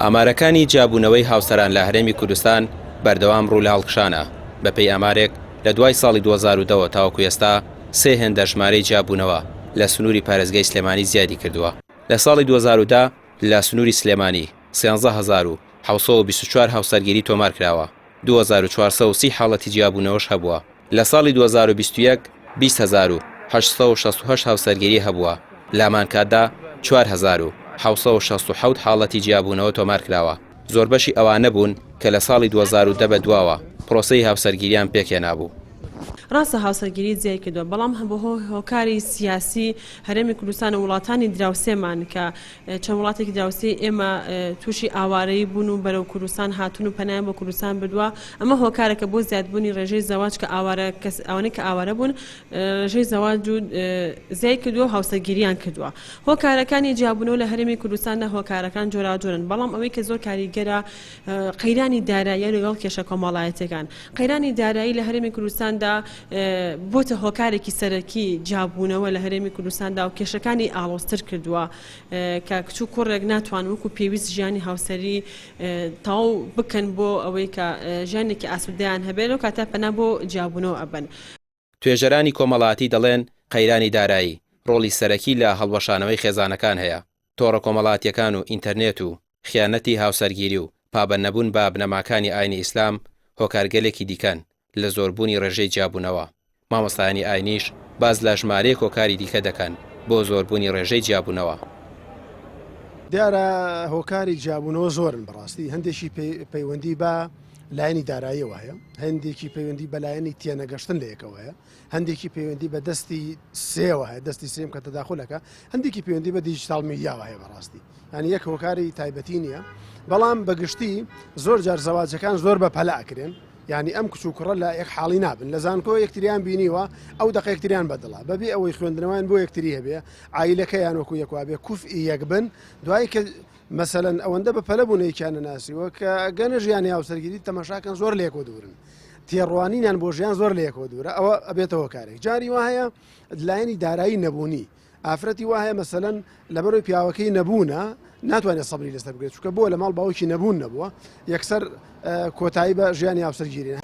ئامارەکانی جیابوونەوەی هاوسەران لە هەرێمی کوردستان بەردەوام ڕوو لە هەڵکشانە، بەپێی ئامارێک لە دوای ساڵی 2010 ەوە تاوەکو ئێستا سێ هێندە ژمارەی جیابوونەوە لە سنووری پارێزگای سلێمانی زیادی کردووە. لە ساڵی 2010 لە سنووری سلێمانی 13724 هاوسەرگیری تۆمارکراوە، 2430 حاڵەتی جیابوونەوەش هەبووە. لە ساڵی 2021 20868 هاوسەرگیری هەبووە، لە هەمان کاتدا 4767 حاڵەتی جیابوونەوە تۆمارکراوە، زۆربەشی ئەوانە بوون کە لە ساڵی 2010 بەدواوە پرۆسەی هاوسەرگیریان پێکهێنابوو. ڕاستە هاوسەرگیری زیای کردووە، بەڵام بەهۆی هۆکاری سیاسی هەرێمی کوردستان و وڵاتانی دراوسێمان کە چەند وڵاتێکی دراوسێی ئێمە تووشی ئاوارەیی بوون و بەرەو کوردستان هاتوون و پەنایان بۆ کوردستان بردووە، ئەمە هۆکارێکە بۆ زیادبوونی ڕێژەی زەواج کە ئاوارە کەس ئەوانەی کە ئاوارە بوون ڕێژەی زەواج و زیای کردووە و هاوسەرگیریان کردووە. هۆکارەکانی جیابوونەوە لە هەرێمی کوردستاندا هۆکارەکان جۆراوجۆرن، بەڵام ئەوەی کە زۆر کاریگەرە قەیرانی داراییە لەگەڵ کێشە کۆمەڵایەتیەکان. قەیرانی دارایی لە هەرێمی کوردستاندا بۆتە هۆکارێکی سەرەکی جیابوونەوە لە هەرێمی کوردستاندا و کێشەکانی ئاڵۆزتر کردووە کە کچ و کوڕێک ناتوان وەکو پێویست ژیانی هاوسەری تەواو بکەن بۆ ئەوەی کە ژیانێکی ئاسوودەیان هەبێت لەو کاتە پەنا بۆ جیابوونەوە ئەبەن. توێژەرانی کۆمەڵاتی دەڵێن قەیرانی دارایی ڕۆڵی سەرەکی لە هەڵوەشانەوەی خێزانەکان هەیە، تۆڕە کۆمەڵاتیەکان و ئینتەرنێت و خیانەتی هاوسەرگیری و پابەندنەبوون بە بنەماکانی ئاینی ئیسلام هۆکارگەلێکی دیکەن لە زۆربوونی ڕێژەی جیابوونەوە، مامۆستایانی ئاینیش باس لە ژمارەیەک هۆکاری دیکە دەکەن بۆ زۆربوونی ڕێژەی جیابوونەوە. دیارە هۆکاری جیابوونەوە زۆرن بەڕاستی هەندێکی پەیوەندی بە لایەنی داراییەوە هەیە، هەندێکی پەیوەندی بە لایەنی تێنەگەشتن لە یەکەوە هەیە، هەندێکی پەیوەندی بە دەستی سێوە هەیە دەستی سێم کە تەداخلەکە هەندێکی پەیوەندی بە دیجیتال میدیاوە هەیە بەڕاستی یعنی یەک هۆکاری تایبەتی نییە بەڵام بەگشتی زۆر جار زەواجەکان زۆر بە پەلە ئەکرێن یعنی ئەم کچ و کوڕە لە یەک حاڵی نابن لە زانکۆ یەکتریان بینیوە ئەو دەقە یەکتریان بەدڵە بەبێ ئەوەی خوێندنەوەیان بۆ یەکتری هەبێ عایلەکەیان وەکو یەکوا بێ کوفئی یەک بن دوای کە مەسەلەن ئەوەندە بە پەلە بوون یەکیان نەناسیوە کە گەنە ژیانی هاوسەرگیری تەماشاکەن زۆر لێکۆ دوورن تێڕوانینیان بۆ ژیان زۆر لەیەکەوە دوورە ئەوە ئەبێتەوە کارێک جاری وا هەیە لایەنی دارایی نەبوونی ئافرەتی وا هەیە مەسەلەن لەبەرەوەی پیاوەکەی نەبوونە ناتوانێت سەبری لەسەر بگرێت چونکە بۆ لە ماڵ باوکی نەبوون نەبووە یەکسەر کۆتایی بە ژیانی هاوسەرگیری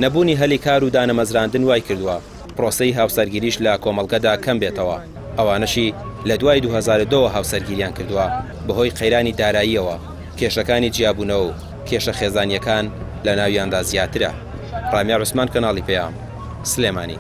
نەبوونی هەلی کار و دانەمەزراندن وایکردووە پرۆسەی هاوسەرگیریش لە کۆمەڵگەدا کەم بێتەوە، ئەوانەشی لە دوای 2002 ەوە هاوسەرگیریان کردووە بەهۆی قەیرانی داراییەوە کێشەکانی جیابوونەوە و کێشە خێزانییەکان لەناویاندا زیاترە. ڕامیار عوسمان کەناڵی پەیام، سلێمانی.